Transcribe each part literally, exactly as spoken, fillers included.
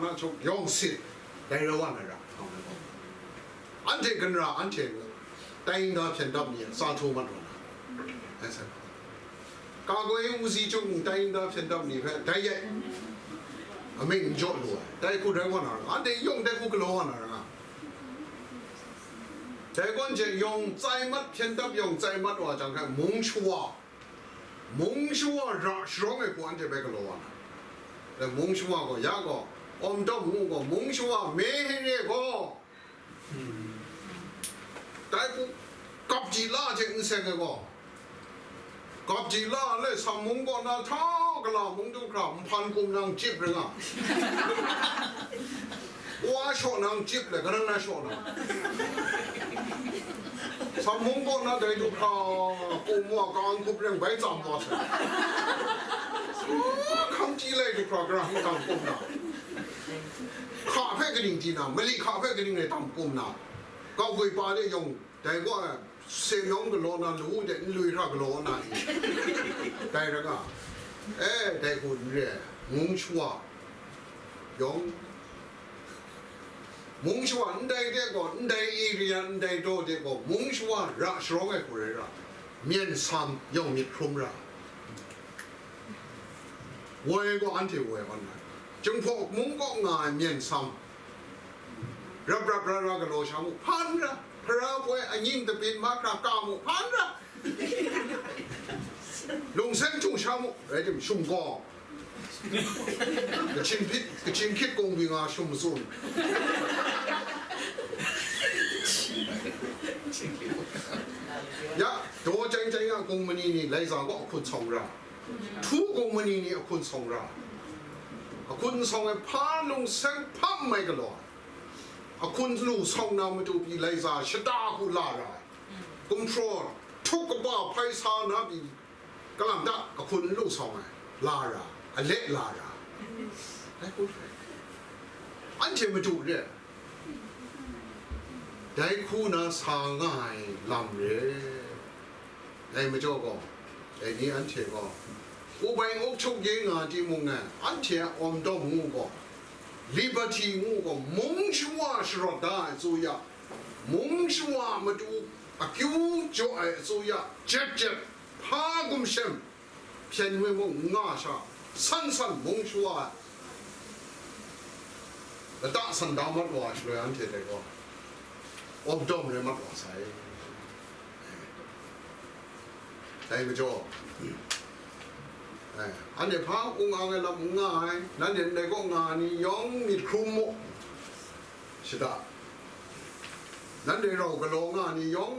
Na chuk yawng sit, dai rai wa na ra. Anhte ganra, anhte tai nda hpyen dap ni sa htu mat wa na. Ai sa. Ka goi wuzi chuk tai nda hpyen dap ni hpe dai yai. Amying n jaw lu ai. Dai hku rai wa na ra. Anhte yawng dai hku galaw wa na ra. Dai gawn je yawng tsai mat, hpyen dap yawng tsai mat wa jang hpe mung shawa. Mung shawa ra sharawng ai hku anhte bai galaw wa na. Dai mung shawa gaw, ya gaw, Awm Dawm ngu gaw, mung shawa me he re gaw. Dai hku, gap ji la hte n seng ai gaw. Gap ji la le, Sam mung kaw na hta gala mung du hkra, nhpan kum nang chyip ring a. Wa shaw nang chyip le, kanang na shaw na. Sam mung kaw na dai du hkra, kum wa ka an kup reng bai tsam wa sa. Hkam chyi lai du hkra, gara hkang kum na. Hka hpe kaning di na, mali hka hpe kaning rai tam kum na. Kau goi pa de yawng, dai gaw, se nawng galaw na, lu de n lui hkra galaw na ni. Dai ra nga. Eh, dai hku n re, mung shawa. Yawng. Mung shawa ndai de gaw, ndai area, ndai daw de gaw, mung shawa ra sharawng ai hku rai ra, myen sam yawng myit hkrum ra. Woi gaw anhte woi awn ai. Jinghpaw mung kaw nga ai myen sam. Rap rap ra ra galaw sha mu, hpan ra. Hpara poi anying dabin mahkra ka mu, hpan ra. Lungseng htung sha mu, rai tim, shum gaw. Kachin hpit, kachin hkit kung byi nga shum matsun. Ya, daw chyai chyai nga kung mani ni lai za gaw ahkun sawng ra. Htu kung mani ni ahkun sawng ra. Ahkun sawng ai hpa lungseng hpa n mai galaw ai. Ahkun lu sawng na matu pyi lai za shata hku la ra ai. Gumhpraw htuk kaba hpai sa na pyi kalam ta ahkun n lu sawng ai, la ra, ale la ra. Dai hku hpe anhte madu re, dai hku na sa nga ai lam re. Dai majaw gaw, dai ni anhte gaw, u bai n-uk htuk ye nga timung e, anhte a awm dawm ngu gaw, liberty ngu gaw, mung shawa sharawt da ai tsawya, mung shawa matu akyu jaw ai tsawya, jet jet, hpa gumshem, hpyen we mung n nga sha, san san mung shawa ai, lata san da mat wa ai shaloi anhte dai gaw, awm dawm rai mat wa sai. Dai majaw, eh, anhte hpa n-ung ang ai lam n nga ai, nanhte ndai kaw nga ai ni yawng myit hkrum mu, shada. Nanhte rau galaw nga ai ni yawng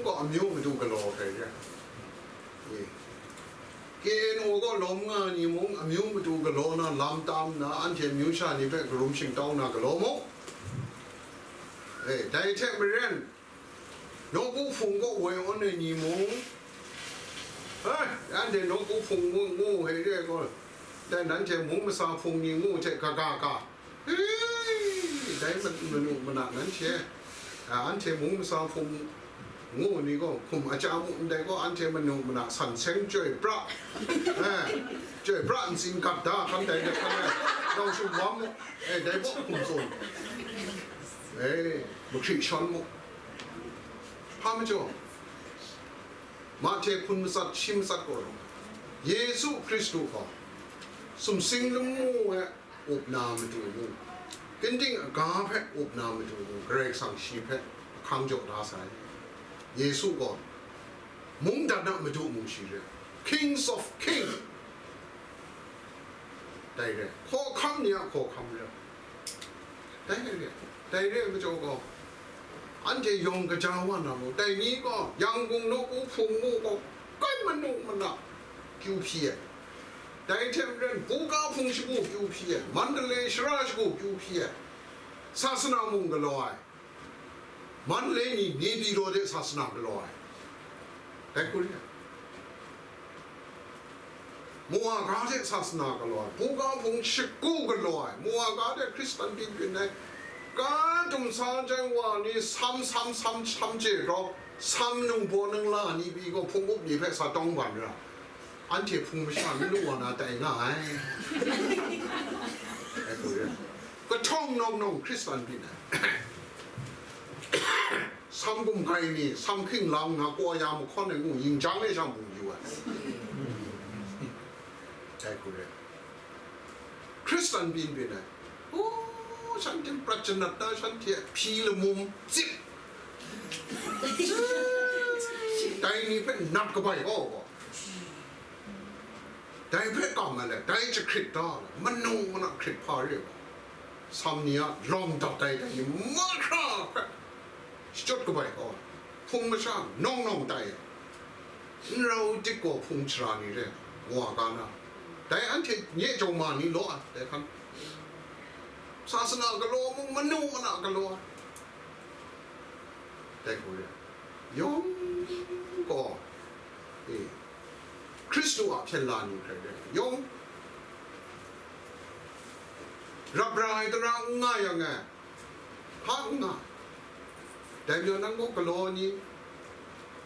gaw amyu matu galaw hkrai re ai. K N O kaw lawm nga ai ni mung amyu matu galaw na lam tam nna, anhte amyu sha ni hpe karum shingtau na galaw mu. Eh, dai hte maren, nawku hpung kaw woi awn ai ni mung, eh, anhte nawku hpung ngu, ngu hkrai re ai gaw, dai nanhte mung masa hpung ni ngu hte kaga ka, eh, dai ma-, manu mana nanhte, ah, anhte mung masa hpung ngu ni gaw, hkum a chya mu ndai gaw, anhte manu mana san seng chyoi pra, eh, chyoi pra ntsin gat da hkan dai de hkan ai, nau shum wa mu, eh, dai baw hkum tsun, eh, mahkri shawn mu. Hpa majaw, Mahte hpun matsat shi matsat gaw rawng, Yesu Hkristu gaw sumsing lamu e up na matu mung, kanding aga hpe up na matu mung, Karai Kasang shi hpe ahkang jaw da sai. Yesu gaw mungdan a madu mung shi re, Kings of King, dai re, hkawhkam ni a hkawhkam re. Dai re, dai re ai majaw gaw, anhte yawng kaja wa na mu, dai ni gaw, Yangon nawku hpung mu gaw, kai manu mana kyu hpyi ai. Dai hte maren, buga hpung shagu kyu hpyi ai, Mandalay shara shagu kyu hpyi ai, sasana mung galaw ai, Mandalay ni Naypyidaw de sasana galaw ai. Dai hku re ai. Mawa ga de sasana galaw ai, buga hpung shagu galaw ai, mawa ga de Hkristan byin byin ai, ka dum sa jang wa ni sam, sam, sam, sam je grau, sam nungbaw ningla ni pyi gaw hpung up ni hpe sa tawng ban ra, anhte hpung masha n lu wa na tai nga ai. Dai hku re ai. Htawng nawng nawng Hkristan byin ai. Sam gumhkai ni, sam hking lang na kaw ya mahkawn ai ngu, yin jang e sha mung yu ai. Dai hku re. Hkristan byin byin ai. O, shanhte prat janat na, shanhte hpyi lamum zip. Dai ni hpe nat kabai kau gaw. Dai hpe kam ai le, dai jahkrit da le, manu mana hkrit hpa re ai. Sam ni a lawng dat ai dai ni mahkra hpe shachyut kabai kau ai. Hpung masha nawng nawng tai ai. N rau dik gaw hpung shara ni re, wa ga na. Dai anhte nye jawng ma ni law ai, dai hkan. Sasana galaw mung, manu mana galaw ai. Dai hku re. Yawng gaw, e, Hkristu a hpyen la ni hkrai re. Yawng, rap ra ai tara n nga yang e, hpa n nga. Dai majaw nang gaw galaw ni,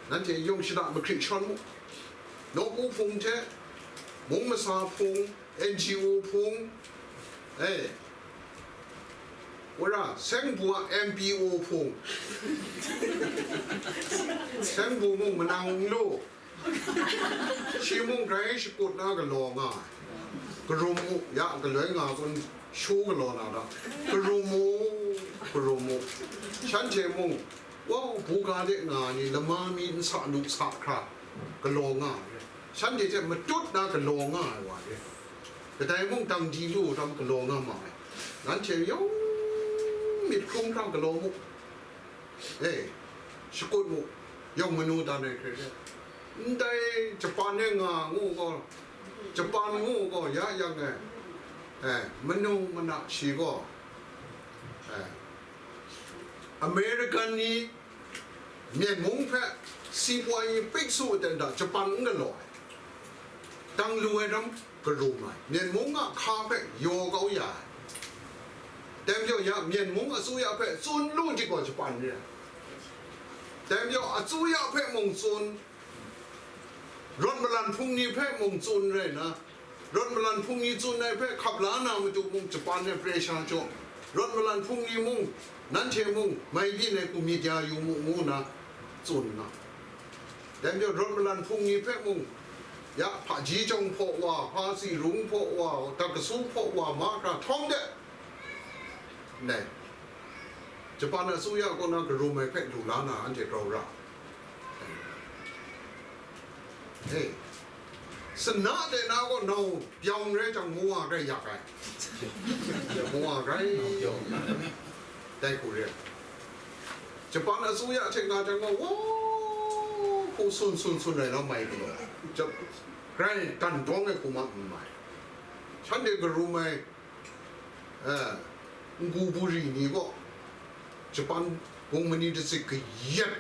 nanhte yawng shada mahkrit shawn mu. Nawku hpung hte, mung masa hpung, N G O hpung, e, wora, seng bu a M P O hpung, seng bu mung manang n lu, shi mung grai shakut na galaw nga ai. Karum mu, ya galoi nga kun shu galaw na da. Karum mu, karum mu. Shanhte mung, wa, buga de nga ni lama mi n sa lu sa hkra galaw nga ai. Shanhte hte matut na galaw nga ai wa re. Kadai mung dang di lu ram galaw nga ma ai. Nanhte yawng myit hkrung hkra galaw mu. E, shakut mu. Yawng manu dan ai hkrai re. Ndai Japan e nga ngu gaw, Japan ngu gaw ya yang e. E, manu mana shi gaw, e, American ni Myen mung hpe si poi pik su aten da Japan n galaw ai. Dang lu ai ram karum ai. Myen mung a hka hpe yaw kau ya ai. Dai majaw ya Myen mung asuya hpe tsun lu jik gaw Japan re ai. Dai majaw asuya hpe mung tsun, rawt malan hpung ni hpe mung tsun rai nna, rawt malan hpung ni tsun ai hpe hkap la na matu mung Japan e pressure jaw, rawt malan hpung ni mung, nanhte mung mai byin ai hku myit ya yu mu, ngu nna tsun nga. Dai majaw rawt malan hpung ni hpe mung, ya hpaji jawng hpaw wa, hpa si rung hpaw wa, dakasu hpaw wa, mahkra htawm de, ndai Japan asuya kaw na karum ai hpe lu la na anhte grau ra. He, sana de na gaw nau byawng rai jang, mawa grai yak ai. Mawa grai. Dai hku re. Japan asuya hte nga jang gaw, wa, hku sun sun sun rai na mai galaw. Jap-, grai dan dawng ai hku ma n mai. Shanhte karum ai, eh, ngu buri ni gaw, Japan gung mani datsit kayat,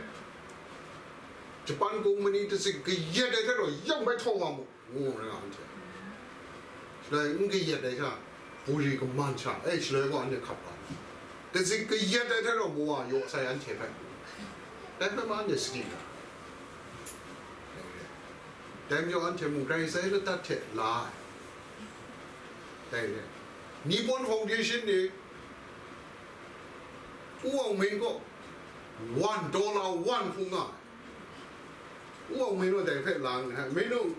Japan gung mani datsit kayat ai hte rau yawng bai htawng wa mu, ngu rai nga anhte. Shaloi n kayat ai sha, buri kaman sha, eh, shaloi gaw anhte hkap wa. Datsit kayat ai hte rau mawa yaw sai anhte hpe. Dai hpe ma anhte sadi ga. Dai majaw anhte mung grai sai ladat hte la ai. Dai re. Nippon Foundation ni, U Wang Min gaw, one dollar one hku nga ai. U Wang Min gaw dai hpe lang ai. Menu,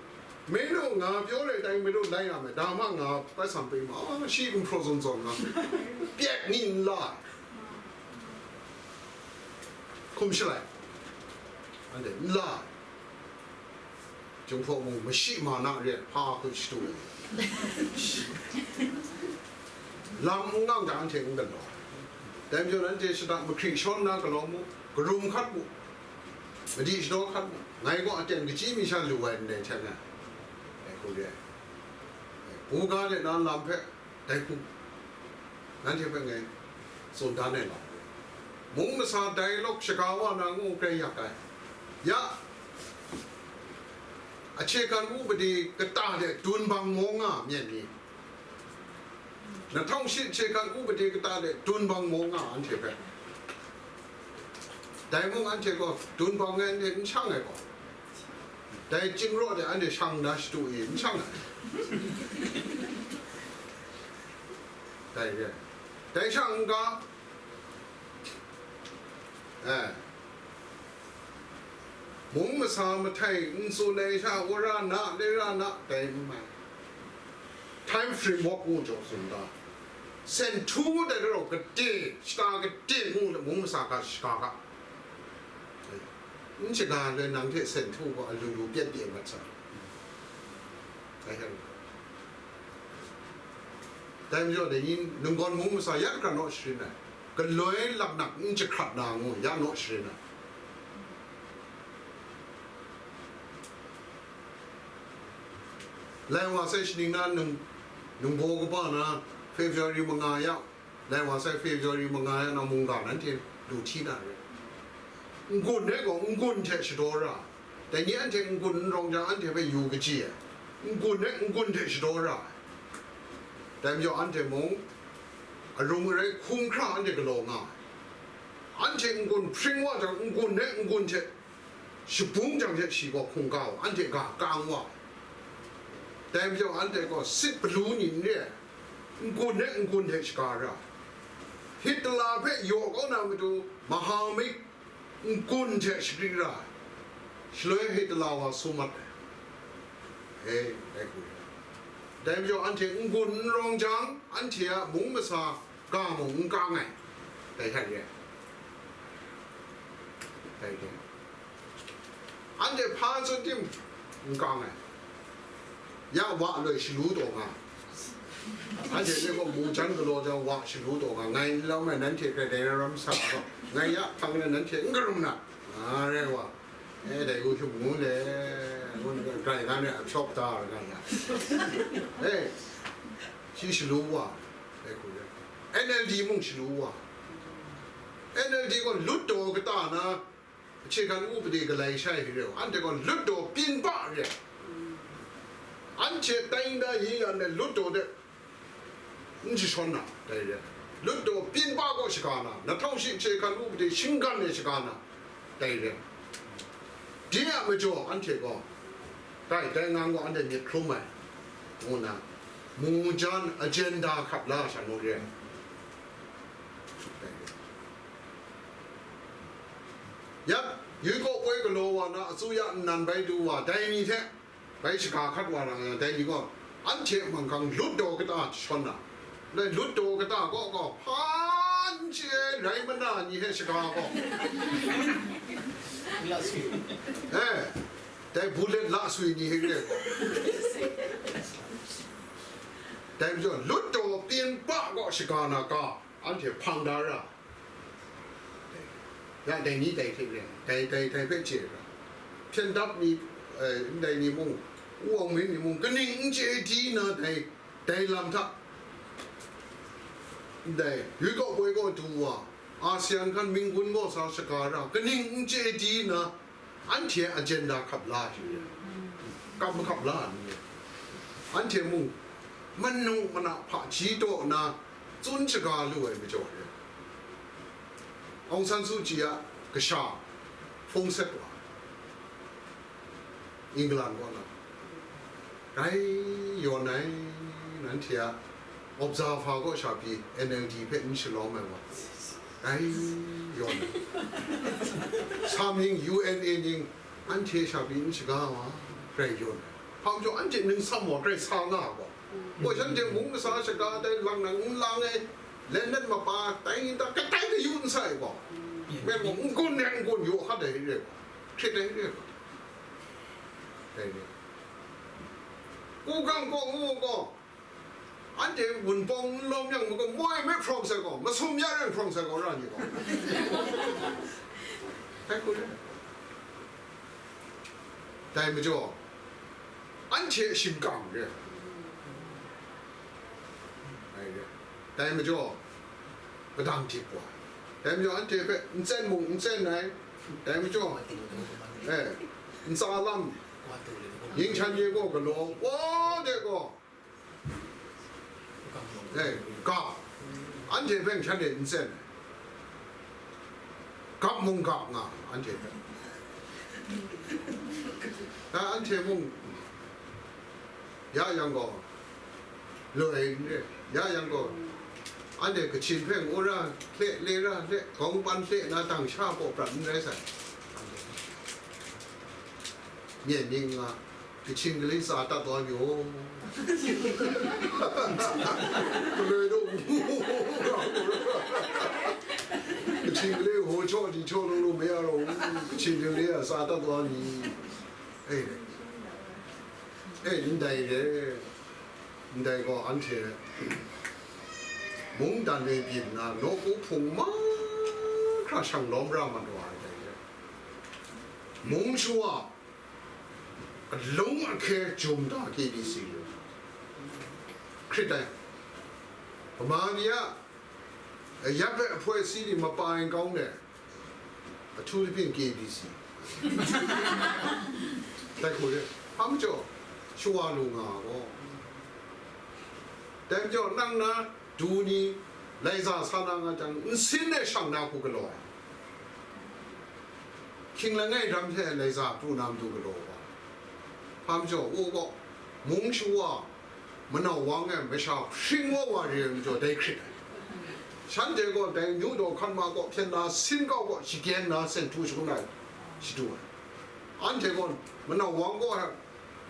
menu nga pyaw le tai menu lai nga me, da ma nga bai sam pe ma, ah, shi gumhpraw zawn zawn nga. Pyet ni n la ai. Hkum shalai. Anhte n la ai. Jinghpaw mung mashi ma na re ai hpa hku shadu ai. Lam n ngang jang anhte n galaw ai. Dai majaw nanhte shada mahkri shawn na galaw mu, karum hkat mu, madi shadaw hkat mu, ngai gaw aten kachyi mi sha lu ai ndai hten ai. Dai hku re ai. Buga de na lam hpe, dai hku, nanhte hpe ngai tsun dan ai lam. Mung masa dialogue shaga wa na ngu grai yak ai. Ya, အခြေခံဥပဒေ kata de dun bang maw nga myit ni? နှစ်ထောင်ရှစ် အခြေခံဥပဒေ kata de dun bang maw nga anhte hpe? Dai mung anhte gaw dun bang ai anhte n shang ai gaw, dai chyingraw de anhte shang da shadu i, n shang ai. Dai re ai. Dai sha n-ga, eh, mung masa mahtai n tsun ai sha, wa ra na, le ra na, dai n mai. Time framework ngu jaw tsun ga, sen htu dai rau gade, shata gade ngu mung masa ga shaga ga. N shaga le nang hte sen htu gaw alu lu pyat pye mat sa. Dai hte, dai majaw dai ni ninggawn mung masa ya hkra naw sharin ai, galoi laknak n jahkrat na ngu ya naw sharin ai. Lai wa sai shaning na nung, nungbaw kaba na February manga ya, lai wa sai February manga ya na mungga nanhte lu hti na re. N-gun e gaw n-gun hte shadaw ra, dai ni anhte n-gun n rawng jang, anhte hpe yu kaji ai, n-gun e n-gun hte shadaw ra ai. Dai majaw anhte mung arung arai hkung hkra anhte galaw nga ai. Anhte n-gun hpring wa jang, n-gun e n-gun hte shabung jang hte shi gaw hkungga wa, anhte ga kang wa. Dai majaw anhte gaw sit palu ni n re ai, n-gun e n-gun hte shaga ra. Hitler hpe yaw kau na matu, mahamik n-gun hte shagri ra ai. Shaloi Hitler wa sum mat ai. E, dai hku re. Dai majaw anhte n-gun n rawng jang, anhte a mung masa ga mung n kang ai. Dai hta re ai. Dai hte, anhte hpa tsun tim n kang ai. Ya wa loi shalu taw nga. Anhte hte gaw mu jan galaw jang wa shalu taw nga. Ngai n lau ai nanhte hpe dai na ram sa gaw, ngai ya hpang na nanhte n karum na. Nga re wa. E, dai gu hkyum ngu le, ngu n grai ga ne a hpyawp da ai ga ya. E, shi shalu wa, dai hku re. N L D mung shalu wa. N L D gaw lut daw kata na, hkye hkan upadi galai shai re wa, anhte gaw lut daw pyin pa re. Anhte tai nda yi yan de lut daw de, n jashawn na, dai re. Lut daw pyin pa gaw shaga na, na htawng shi hkye hkan upadi shinggan e shaga na, dai re. Dai a majaw anhte gaw, dai, dai ngang gaw anhte myit hkrum ai, ngu na, mu jan agenda hkap la sha nu re. Dai re. Yak, yui kaw poi galaw wa na, atsu ya nnan bai du wa, dai ni hte, bai shaga hkat wa ra nga, dai ni gaw, anhte manggang lut daw kata jashawn na, dai lut daw kata gaw gaw, hpa n chye rai mana ni hte shaga gaw, eh, dai bullet la sui ni hte re gaw, dai majaw lut daw pyin pa gaw shaga na ga, anhte hpang da ra. Ya, dai ni dai hte re, dai, dai, dai hpe chye ra. Hpyen dap ni, eh, ndai ni mung, Wang Min ni mung, kaning n chye di na dai, dai lam hta, ndai, yui kaw poi gaw du wa, ASEAN hkan minggun gaw sa shaga ra, kaning n chye di na, anhte agenda hkap la shi re, kap mahkap la ni re, anhte mung, manu mana hpaji taw na, tsun shaga lu ai majaw re. Aung San Suu Kyi a kasha hpung set wa, England kaw na, rai yawn ai, nanhte a observer kaw sha pyi N L D hpe n shalawm ai wa, rai yawn ai. Sa mying U N A ning anhte sha pyi n shaga wa, rai yawn ai. Hpa majaw anhte ningsam wa grai sa nga ai gaw, gaw shanhte mung masa shaga dai lang nang n lang e, len let mapa tai nta katai kayu n sai gaw, men gaw n gun nek n gun yu hkat ai re gaw, hkrit ai re gaw, dai re. Ku gang kaw ngu gaw, anhte wunpawng n lawm yang magaw moi me hprawng sai gaw, masum ya ren hprawng sai gaw ra ni gaw, dai hku re. Dai majaw, anhte shingkang re ai re. Dai majaw, padang dip wa. Dai majaw, anhte hpe n tsen mung n tsen ai. Dai majaw, eh, ntsa lam, yingchan ye gaw galaw, wa de gaw, eh, gap, anhte hpe shanhte n tsen ai. Gap mung gap nga, anhte hpe. A, anhte mung, ya yang gaw, loi n re, ya yang gaw, Anhte Kachin hpe ngu ra hte, le ra hte, gawng pan hte na dang sha paw prat n rai sai. Myen ning nga, Kachin gale tsa tat wa mi o. Galoi daw, Kachin gale ho chaw di chaw law law mai a rawng, Kachin gale a tsa tat wa mi. E, e, ndai re, ndai gaw anhte mungdan e byin nna, nawku hpung mahkra shang lawm ra mat wa ai dai re. Mung shawa alung ahkye jum da K B C. Hkrit ai, Hkama ni a, a yap ai ahpoi si ni mapa ai nkau le, ahtu ni byin K B C. Dai hku re, hpa majaw, shawa lu nga gaw. Dai majaw, nang na du ni, laiza sa na nga jang, nsin e shang na hku galaw ai. Hkying langai ram hte laiza pru na matu galaw ai. Hpa majaw, u gaw, mung shawa, manau wang e masha hpring wa wa re ai majaw, dai hkrit ai. Shanhte gaw dai nyu daw hkan ma kaw hpyen na sin kau gaw, shagyen na sen htu shangun ai, shadu ai. Anhte gaw manau wang gaw,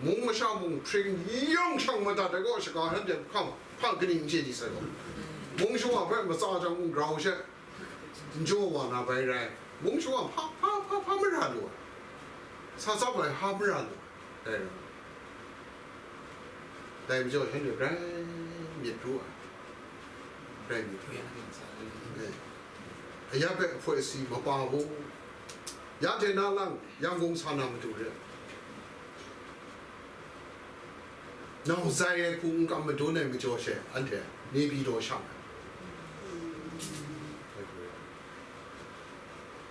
mung masha mung hpring yawng shang madat ai gaw, shaga shanhte hkam hpa kaning n chye di sai gaw, mung shawa hpe matsa jang mung grau she, n jaw wa na bai rai, mung shawa hpa, hpa, hpa, hpa mara lu ai, sa tsap ai hpa mara lu ai, dai rai. Dai majaw, shanhte grai myit ru ai, grai myit ru ai. Eh. Aya hpe ahpoi si mapa mu, ya hte na lang, Yangon sa na matu re. Nau zai ai hku n kam madun ai majaw she, anhte Naypyidaw shang ai.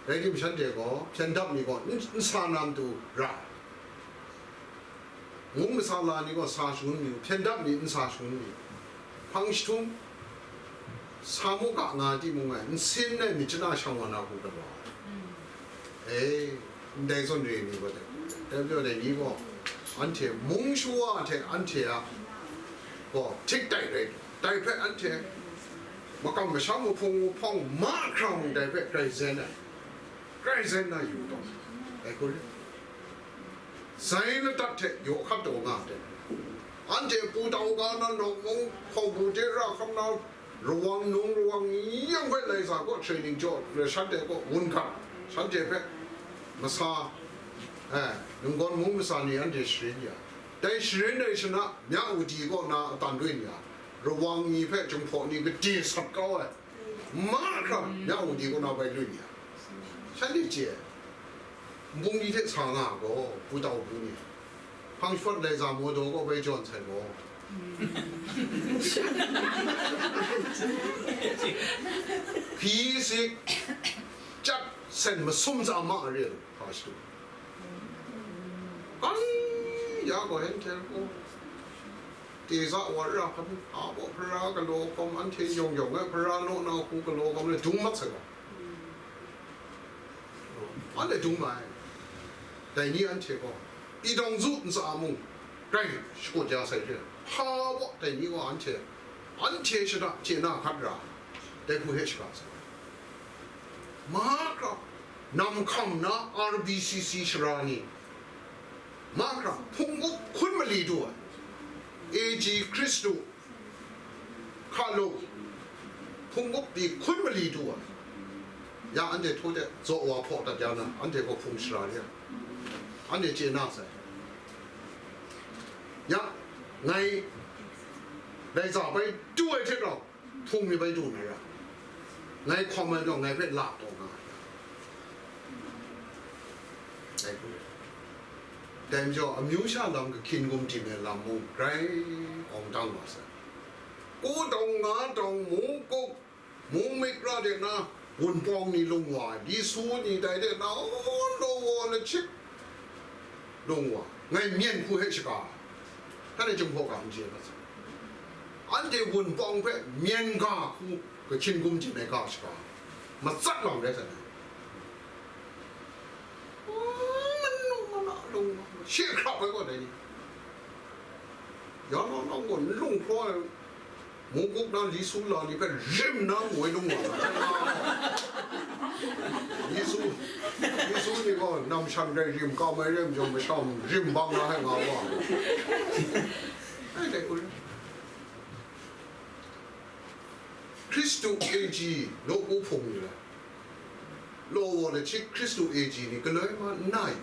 Rai tim, shanhte gaw, hpyen dap ni gaw n, n sa na matu ra ai. Mung masala ni gaw sa shangun mi u, hpyen dap ni n sa shangun mi u. Hpang jahtum, sa mu ga nga timung ai, nsin ai myit chana shang wa na hku galaw ai. E, ndai zawn re ni gaw dai, dai majaw dai ni gaw, anhte mung shawa hte anhte a gaw htik tai rai, dai hpe anhte makam masham, mahpung mahpawng mahkra mung dai hpe grai zen ai, grai zen na yu taw, dai hku re. Zai ladat hte yaw hkat taw nga ai. Anhte Pu Tau ga na nawk mung, hkawhbu de ra hkam na, Rawang nung, Rawang ni yang hpe laiza kaw training jaw, shanhte kaw wun hkam, shanhte hpe masa, eh, nunggawn mung masa ni anhte sharin ya. Dai sharin ai shana, Myakwadi kaw na atan rin ya, Rawang ni hpe Jinghpaw ni gade sat kau ai. Mahkra Myakwadi kaw na bai lun ya, shanhte chye ai. Nbung ni hte sa nga gaw, Pu Tau Pu ni, hpang shawt laiza maw daw gaw bai jawn sai gaw. Hpyi sik, chyat sen masum tsa ma re lu, hpa shadu. Kan ya gaw, hen htel gaw. Teza wa ra hkan, a baw hpara galaw hkawm, anhte yawng yawng e hpara naw na hku galaw hkawm le, dung mat sai gaw. Anhte dung mai. Dai ni anhte gaw, idawng zu ntsa mung, grai shakut ya sai re. Hpa baw dai ni gaw anhte, anhte shada chye na hkat ra, dai hku hte shaga sai. Mahkra, nam hkam na R B C C sara ni, mahkra, hpung up hkun mali du ai, A G Hkristu, hka lung, hpung up pyi hkun mali du ai. Ya anhte htaw de zaw wa hpaw dat ya na, anhte gaw hpung shara re ai. Anhte chye na sai. Ya, ngai dai za bai du ai hte rau, hpung ni bai du na ra, ngai hkawm ai gaw ngai hpe la taw nga ai. Dai hku, dai majaw, amyu sha lam kahkyin gumdim ai lam mung grai awng dang wa sai. Ku dawng, nga dawng, mung kup, mung myit ra de na, wunpawng ni lung wa ai, li su ni dai de na, o, law wa lachit lung wa, ngai myen hku hte shaga, hta ne Jinghpaw ga n chye mat sai. Anhte wunpawng hpe myen ga hku, kahkyin gumdim ai ga shaga, matsat lam rai sai. Manu mana lung, she hkrap ai gaw dai ni, ya na nang gaw n lung hpraw ai, Mungkuk na Lisu la ni hpe rim na ngoi lung wa, Lisu, Lisu ni gaw nam shan rai rim kau mai rai majaw, masham rim bang na hai nga wa. Ai dai kun. Hkristu A G nawku hpung ni la, law wa le chik Hkristu A G ni galoi ma n na yu.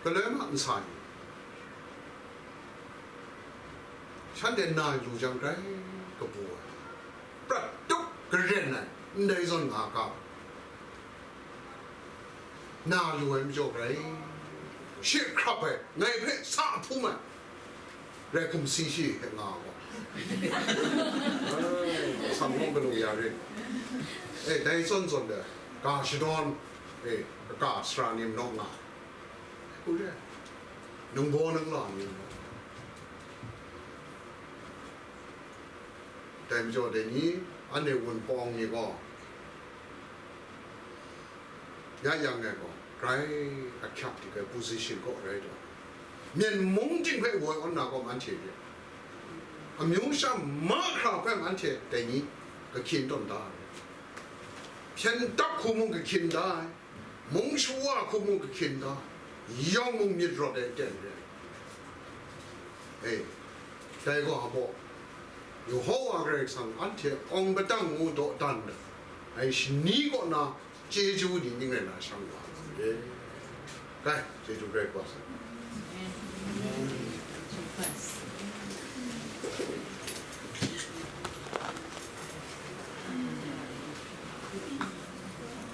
Galoi ma n sa yu. Shanhte na yu jang grai kabu ai, prat tup garen ai, ndai zawn nga ga, na lu ai majaw grai, shi hkrap ai, ngai hpe sa hpum ai, rai hkum si shi hte nga gaw, ai, sang hkawng galung ya rit. E, dai zawn zawn de, ga shadawn, e, ga sara ni manaw nga, hku re, nungbaw nungla ni manaw. Dai majaw dai ni, anhte wunpawng ni gaw, ya yang ai gaw, grai ahkyak dik ai position kaw rai taw, Myen mung ting hpe woi awn na gaw, anhte re, amyu sha mahkra hpe anhte dai ni kahkyin tawn da ai, hpyen dap hku mung kahkyin da ai, mung shawa hku mung kahkyin da, yawng mung myit rawt ai aten re ai. E, dai gaw a baw, Yehowa Karai Kasang anhte awng padang ngu dawdan ai shani kaw na chyeju ni ning rai na shang wa ai. Kai, chyeju Karai Kasang.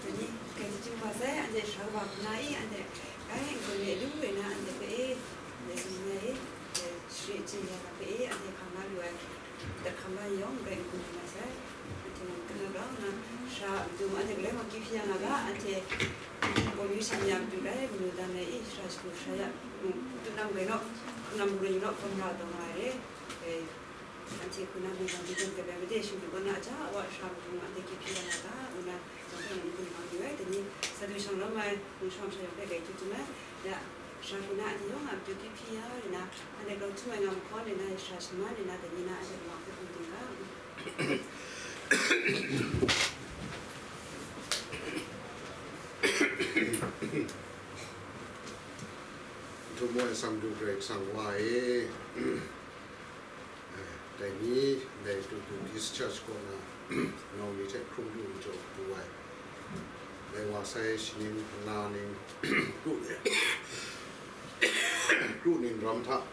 Dai ni, kai chyeju wa sai, anhte sara wa hpuna i, anhte kai n-gun re lu re na, anhte hpe e, anhte tsun na e, anhte share chye ya na hpe e, anhte hkam na lu ai, dat hkam na yawng, kai n-gun re na sai, anhte mung n-gun na grau nna, sara matu mung anhte galoi mung kyu hpyi ya nga ga, anhte gaw myu sha ni a matu rai manu dan ai i, sara shagu sara ya, matu nam rai naw, nam rai naw, hkam ra taw nga ai re, e. Anhte hku na mungkan dingding hpe bai made shingdu kaw na a ja, a wa sara matu mung anhte kyu hpyi ya na ga, ngu na, jang hpe nang hku nang yu ai, dai ni sa du shang lam ai, mung shawng sha yawng hpe gai htu htum ai, ya, sara hku na anhte yawng a matu kyu hpyi ya rai na, anhte grau htum ai nga mahkawn rai na, sara shaman rai na, dai ni na anhte lama hpe hkum ding ga. Htum ai Atsam du Karai Kasang Wa e. Dai ni, ndai Tutu Baptist Church kaw na, nau ni hte hkrum lu majaw kabu ai, dai wa sai shaning, na ning, kru, kru ning ram hta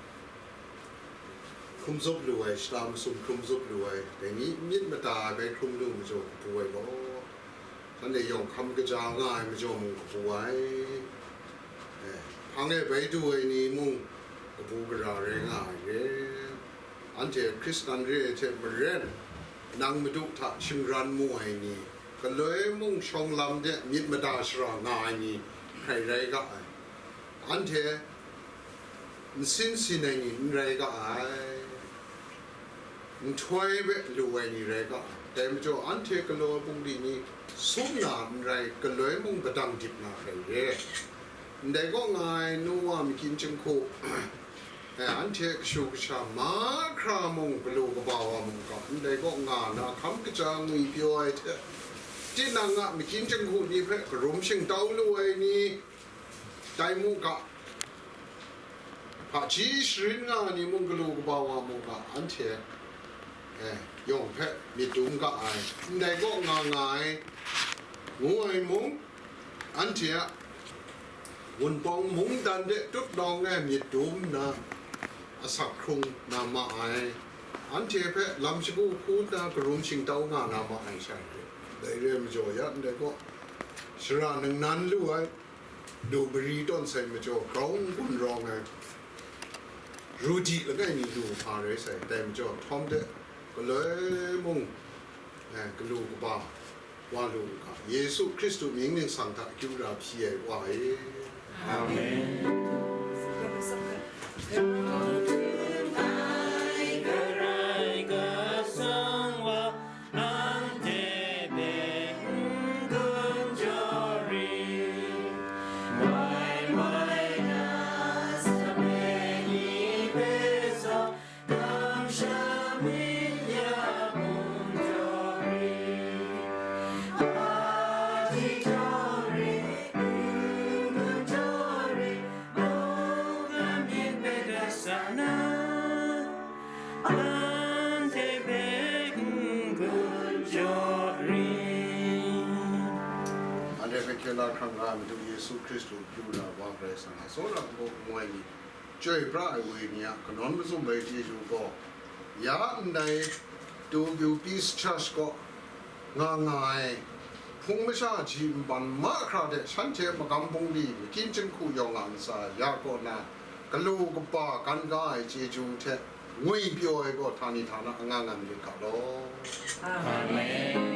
hkrum zup lu ai, shata masum hkrum zup lu ai, dai ni myit mada ai bai hkrum lu majaw kabu ai gaw, shanhte yawng hkam kaja nga ai majaw mung kabu ai, eh, hpang e bai du ai ni mung kabu gara rai nga ai re. Anhte Hkristan re ai hte maren, nang Madu hta shingran mu ai ni, galoi mung shawng lam de myit mada shara nga ai ni hkrai rai ga ai. Anhte nsin sin ai ni n rai ga ai, nhtoi hpe lu ai ni rai ga ai. Dai majaw, anhte galaw ai bungli ni sum na n rai, galoi mung padang dip na hkrai re. Ndai kaw nga ai nu wa makyin jinghku, eh, anhte kashu kasha mahkra mung, galu kaba wa mung ga, ndai kaw nga na hkam kaja ngwi pyaw ai hte, tinang a makyin jinghku ni hpe karum shingtau lu ai ni, tai mu ga, hpaji sharin nga ai ni mung, galu kaba wa mung ga, anhte, eh, yawng hpe myit dum ga ai, ndai kaw nga nga ai, ngu ai mung, anhte a wunpawng mungdan de tut lawng e myit dum nna, asak hkrung na ma ai, anhte hpe lam shagu hku nna karum shingtau nga na ma ai sha re. Dai re ai majaw ya ndai kaw, shara ningnan lu ai, lu mari tawn sai majaw, grau n-gun rawng ai, ru di langai mi lu hpa rai sai. Dai majaw, htawm de, galoi mung, eh, galu kaba wa lu u ga, Yesu Hkristu mying ningsang hta akyu ra hpyi ai Wa e. Amen. Lahkrang nga ai Madu Yesu Hkristu pyi na wa Karai Kasang a tsawra ngu ngu ai ni, chyoi pra ai wenyi a kanawn mazum ai chyeju gaw, ya ndai Tokyo Peace Church kaw nga nga ai hpung masha ji nban mahkra hte shanhte magam bungli, makyin jinghku yawng a ntsa ya kaw na, galu kaba gan ga ai chyeju hte ngwi pyaw ai gaw htani htana nga nga malit ga law. Amen.